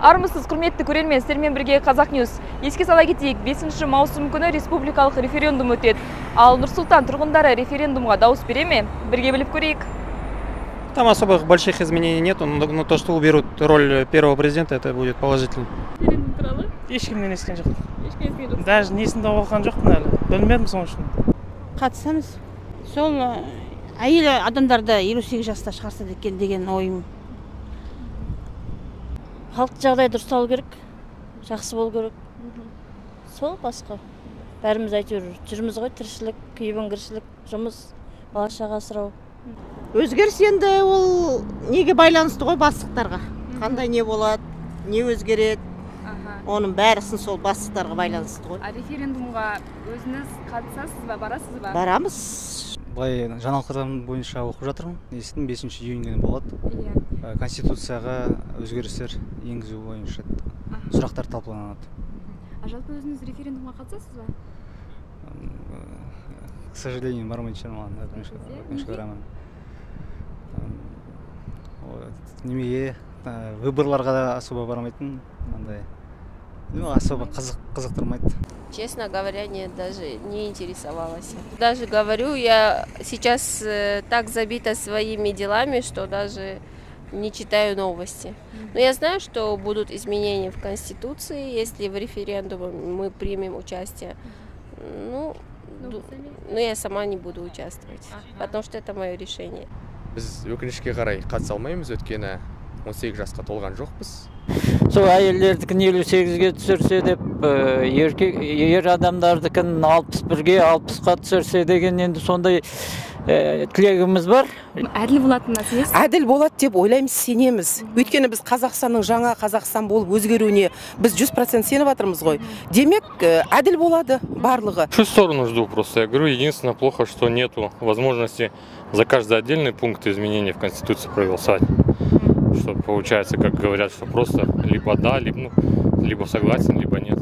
Армысыз, құрметті көрермен, сіздермен бірге Қазақ Ньюс. Еске сала кетейік, 5 маусым күні республикалық референдум өтеді. Ал Нұр-Сұлтан тұрғындары референдумға дауыс бере ме? Бірге біліп көрейік. Там особых больших изменений нету, но то, что уберут роль первого президента, это будет положительно. Референдум туралы? Ешкімнен естіген жоқпын. Ешкім естіген жоқсыз? Даже несін де оқыған жоқпын әлі. Білмедім сол үшін. Қатысамыз. Сол әйел адамдарды 58 жаста шығарса екен деген ойым. Халық жағдайы дұрысталу керек, жақсы болу керек. Сол басқа. Бәріміз әйтеуір жүрміз ғой, тіршілік, күйбең-кіршілік, жұмыс, бала шаға асырау. Өзгеріс енді ол неге байланысты ғой, бастықтарға. Қандай не болады, не өзгереді, оның бәрісін сол бастықтарға байланысты ғой. А референдумға өзіңіз қатысасыз ба, барасыз ба? Барамыз. Былай жаңалықтар бойынша оқып жатырмын. Естідім, 5 июнь күні болады. Конституцияға өзгерістер енгізу бойынша сұрақтар талқыланады. А жалпы өзіңіз референдумға қатысасыз ба? К сожалению, бармайтын шығармын, өкінішке қарай. Немеге выборларға да особо бармайтын, андай. Ну, особо қызықтырмайды. Честно говоря, нет, даже не интересовалась. Даже говорю, я сейчас так забита своими делами, что даже не читаю новости. Но я знаю, что будут изменения в Конституции, если в референдуме мы примем участие. Ну, но я сама не буду участвовать, потому что это мое решение. Біз өкінішке қарай қатыса алмаймыз, өйткені 18 жасқа толған жоқпыз. Сол әйелдердікін 58-ге түсірсе деп, еркек, ер адамдардікін 61-ге, 60-қа түсірсе деген енді сондай тілегіміз бар. Әділ болатынына сенесіз? Әділ болады деп ойлаймыз, сенеміз. Өйткені біз Қазақстанның жаңа Қазақстан болып өзгеруіне біз 100% сеніп жатырмыз ғой. Демек, әділ болады барлығы. Всю сторону жду просто. Я говорю, единственное плохо, что нету возможности за каждый отдельный пункт изменений в Конституции проголосовать. Что получается, как говорят, что просто либо да, либо, ну, либо согласен, либо нет.